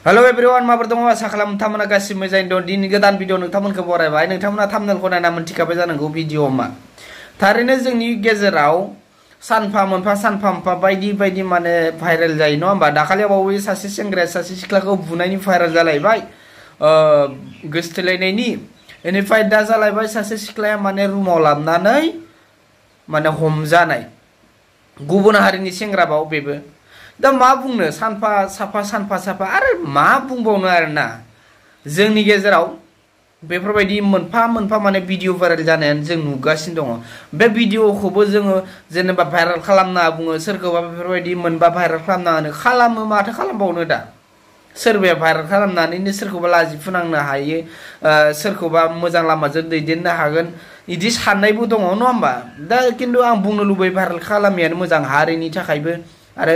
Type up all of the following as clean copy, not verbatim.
hello everyone माबोरै दङ आसा खालामो नोंथांमोना गासिबो मोजाङै दं दिनै गोदान भिडिअ नोंथांमोनखौ बरायबाय नोंथांमोना थाम्बनेलखौ नायना मोनथिखाबाय जानांगौ भिडिअ मा थारैनो जोंनि गेजेराव सानफा मोनफा बायदि बायदि माने भाइरेल जायो नङा होमबा दाखालि बावै सासे सेंग्राया सासे सिख्लाखौ बुनायनि भाइरेल जालायबाय गोसथोलायनायनि बेनिफ्राय दा जालायबाय सासे सिख्लाया माने रुमाव लाबनानै माने हमजानाय गुबुन हारिनि सेंग्राबाव बेबो दा मा बुंनो सानफा साफा आरो मा बुंबावनो आरोना जोंनि गेजेराव बेफोरबायदि मोनफा माने भिडिअ भाइरेल जानायानो जों नुगासिनो दङ बे भिडिअखौबो जोङो जेनेबा भाइरेल खालामना बुङो सोरखौबा बेफोरबायदि मोनबा भाइरेल खालामना खालामो माथो खालामबावनो दा सोरबाया भाइरेल खालामनानैनो सोरखौबा लाजि फोनांनो हायो सोरखौबा मोजां लामाजों दैदेननो हागोन इदि साननायबो दङ नङा होमबा दा खिन्थु आं बुंनो लुबैयो भाइरेल खालामियानो मोजां हारिनि थाखायबो आरो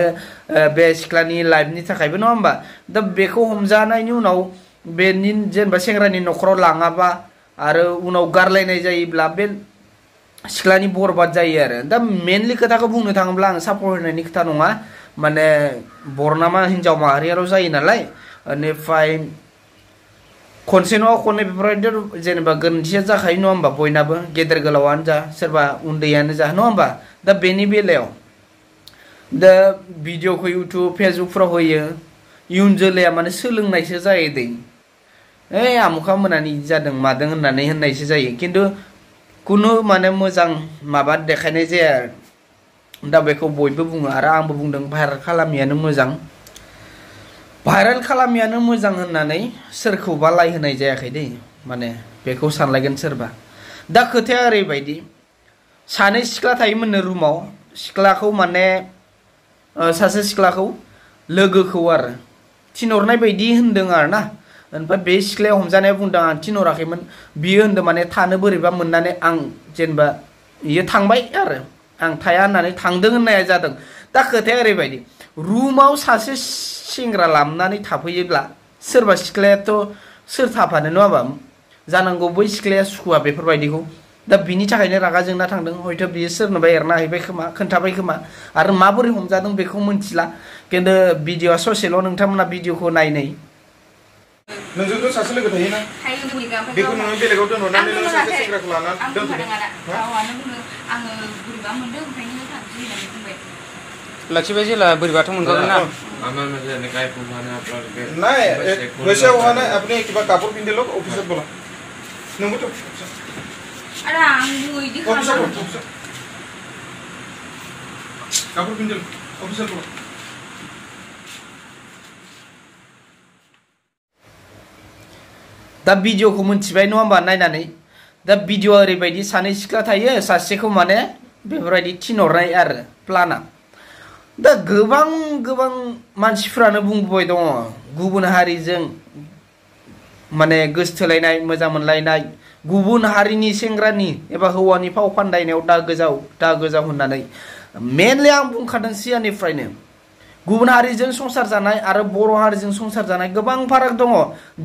बे सिख्लानि लाइफनि थाखायबो नङा होमबा दा बेखौ हमजानायनि उनाव बेनि जेनेबा सेंग्रानि न'खराव लाङाबा आरो उनाव गारलायनाय जायोब्ला बे सिख्लानि बरबाद जायो आरो दा मेनलि खोथाखौ बुंनो थाङोब्ला आं सापर्ट होनायनि खोथा नङा माने बरनामा हिनजाव माहारियाल' जायो नालाय बेनिफ्राय खनसे नङा खननै बेफोरबायदि जेनेबा गोरोन्थिया जाखायो नङा होमबा बयनाबो गेदेर गोलावानो जा सोरबा उन्दैयानो जा नङा होमबा दा बेनि बेलायाव दा भिडिअखौ इउटुब फेसबुकफ्राव होयो इयुन जोलैया माने सोलोंनायसो जायो दै आमुखा मोनानि जादों मादों होननायसो जायो खिन्थु खुनु माने मोजां माबा देखायनाय जाया दा बेखौ बयबो बुङो आरो आंबो बुंदों भाइरेल खालामियानो मोजां होननानै सोरखौबा लाइ होनाय जायाखै दै माने बेखौ सानलायगोन सोरबा दा खोथाया ओरैबायदि सानै सिख्ला थायोमोननो रुमाव सिख्लाखौ माने सासे सिख्लाखौ लोगोखौ आरो थिनहरनाय बायदि होनदों आरो ना ओमफ्राय बे सिख्लाया हमजानाया बुंदों आं थिनहराखैमोन बियो होनदों माने थानो बोरैबा मोननानै आं जेनेबा इयो थांबाय आरो आं थाया होननानै थांदों होननाया जादों दा खोथाया ओरैबायदि रुमाव सासे सेंग्रा लाबनानै थाफैयोब्ला सोरबा सिख्लायाथ' सोर थाफानो नङा होमबा जानांगौ बै सिख्लाया सुखुवा बेफोरबायदिखौ दा बिनि थाखायनो रागा जोंना थांदों हयथ' बियो सोरनोबा एरना हैबाय खोमा खोन्थाबाय खोमा आरो माबोरै हमजादों बेखौ मिथिला खिन्थु भिडिअआ ससेल' नोंथांमोना भिडिअखौ नायनाय नोंजोंथ' सासे लोगो थायोना बेखौ नोङो बेलेगाव दोनहरनानै नोङो सासे सेंग्राखौ लानानै लाखिबाय जेला बोरैबाथ' मोनगोन ना नहीं वैसे हुआ ना अपने किबा कापड़ पिंदे लोग ऑफिसर बोला नंगौ तो अरे आंबो इदि खालामो कापड़ पिंदे ऑफिसर बोला दा भिडिअखौ मोनथिबाय नङा होमबा नायनानै दा भिडिअआ ओरैबायदि सानै सिख्ला थायो सासेखौ माने बेफोरबायदि थिनहरनाय आरो प्लाना दा गोबां मानसिफ्रानो बुंबाय दङ गुबुन हारिजों माने गोसथोलायनाय मोजां मोनलायनाय गुबुन हारिनि सेंग्रानि एबा हौवानि फाव फान्दायनायाव दा गोजाव होननानै मेनलि आं बुंखादों सिगांनिफ्रायनो गुबुन हारिजों संसार जानाय आरो बर' हारिजों संसार जानाय गोबां फाराग दङ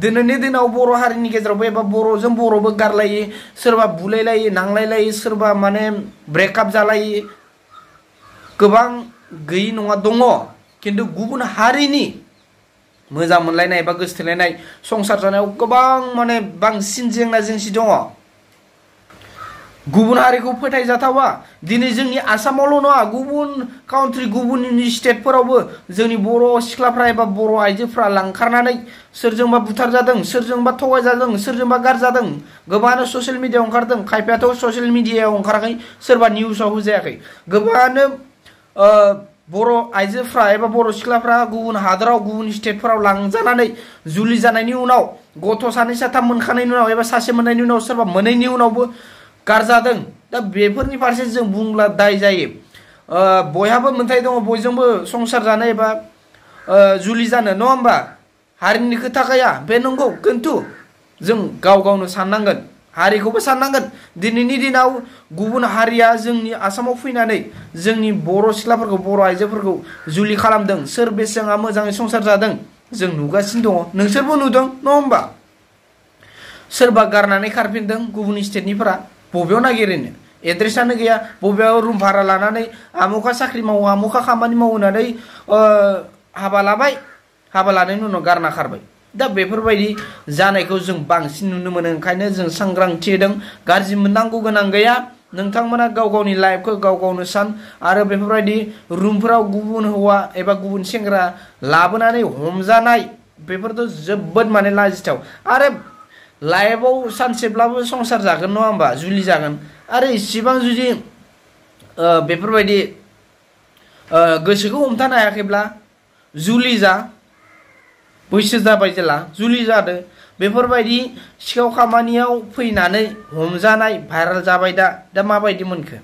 दिनैनि दिनाव बर' हारिनि गेजेरावबो एबा बर'जों बर'बो गारलायो सोरबा बुलायलायो नांलायलायो सोरबा माने ब्रेकआप जालायो गोबां गैयि नङा दङ खिन्थु गुबुन हारिनि मोजां मोनलायनाय एबा गोसथोलायनाय संसार जानायाव गोबां माने बांसिन जेंना जेंसि दङ गुबुन हारिखौ फोथायजाथावा दिनै जोंनि आसामावल' नङा गुबुन काउन्ट्रि गुबुन स्टेटफोरावबो जोंनि बर' सिख्लाफ्रा एबा बर' आइजोफ्रा लांखारनानै सोरजोंबा बुथारजादों सोरजोंबा थगायजादों सोरजोंबा गारजादों गोबाङानो ससियेल मिडियायाव ओंखारदों खायफायाथ' ससियेल मिडियायाव ओंखाराखै सोरबा निउसाव होजायाखै गोबाङानो बर' आइजोफ्रा एबा बर' सिख्लाफ्रा गुबुन हादराव गुबुन स्टेटफोराव लांजानानै जुलि जानायनि उनाव गथ' सानै साथाम मोनखांनायनि उनाव एबा सासे मोननायनि उनाव सोरबा मोनैनि उनावबो गारजादों दा बेफोरनि फारसे जों बुंब्ला दाय जायो बयहाबो मोनथाय दङ बयजोंबो संसार जानो एबा जुलि जानो नङा होमबा हारिनि खोथा गैया बे नंगौ खिन्थु जों गावनो साननांगोन हारिखौबो साननांगोन दिनैनि दिनाव गुबुन हारिया जोंनि आसामाव फैनानै जोंनि बर' सिख्लाफोरखौ बर' आइजोफोरखौ जुलि खालामदों सोर बेसेबां मोजाङै संसार जादों जों नुगासिनो दङ नोंसोरबो नुदों नङा होमबा सोरबा गारनानै खारफिनदों गुबुन स्टेटनिफोरा बबेयाव नागिरनो एड्रेसानो गैया बबेयाव रुम भारा लानानै आमुखा साख्रि मावो आमुखा खामानि मावो होननानै हाबा लाबाय हाबा लानायनि उनाव गारना खारबाय दा बेफोरबायदि जानायखौ जों बांसिन नुनो मोनो ओंखायनो जों सांग्रांथि होदों गाज्रि मोननांगौ गोनां गैया नोंथांमोना गाव गावनि लाइफखौ गाव गावनो सान आरो बेफोरबायदि रुमफोराव गुबुन हौवा एबा गुबुन सेंग्रा लाबोनानै हमजानाय बेफोरथ' जोबोद माने लाजिथाव आरो लाइफआव सानसेब्लाबो संसार जागोन नङा होमबा जुलि जागोन आरो इसेबां जुदि बेफोरबायदि गोसोखौ हमथानो हायाखैब्ला जुलि जा बैसो जाबाय जेला जुलि जादो बेफोरबायदि सिखाव खामानियाव फैनानै हमजानाय भाइराल जाबाय दा माबायदि मोनखो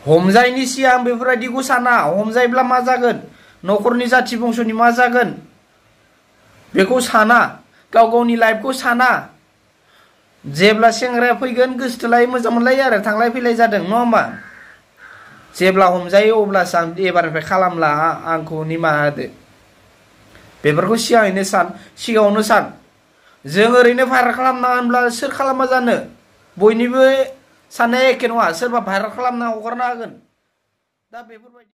हमजायनि सिगां बेफोरबायदिखौ साना हमजायोब्ला मा जागोन न'खरनि जाथि बंस'नि मा जागोन बेखौ साना गाव गावनि लाइफखौ साना जेब्ला सेंग्राया फैगोन गोसोथोलाय मोजां मोनलायो आरो थांलाय फैलाय जादों नङा होमबा जेब्ला हमजायो अब्लासो आं एबारनिफ्राय खालामला आंखौ निमाहा होदो बेफोरखौ सिगाङावनो सान जों ओरैनो भाइराल खालामना होनब्ला सोर खालामा जानो बयनिबो साननाया एखे नङा सोरबा भाइराल खालामना हगारना होगोन दा बेफोरबायदि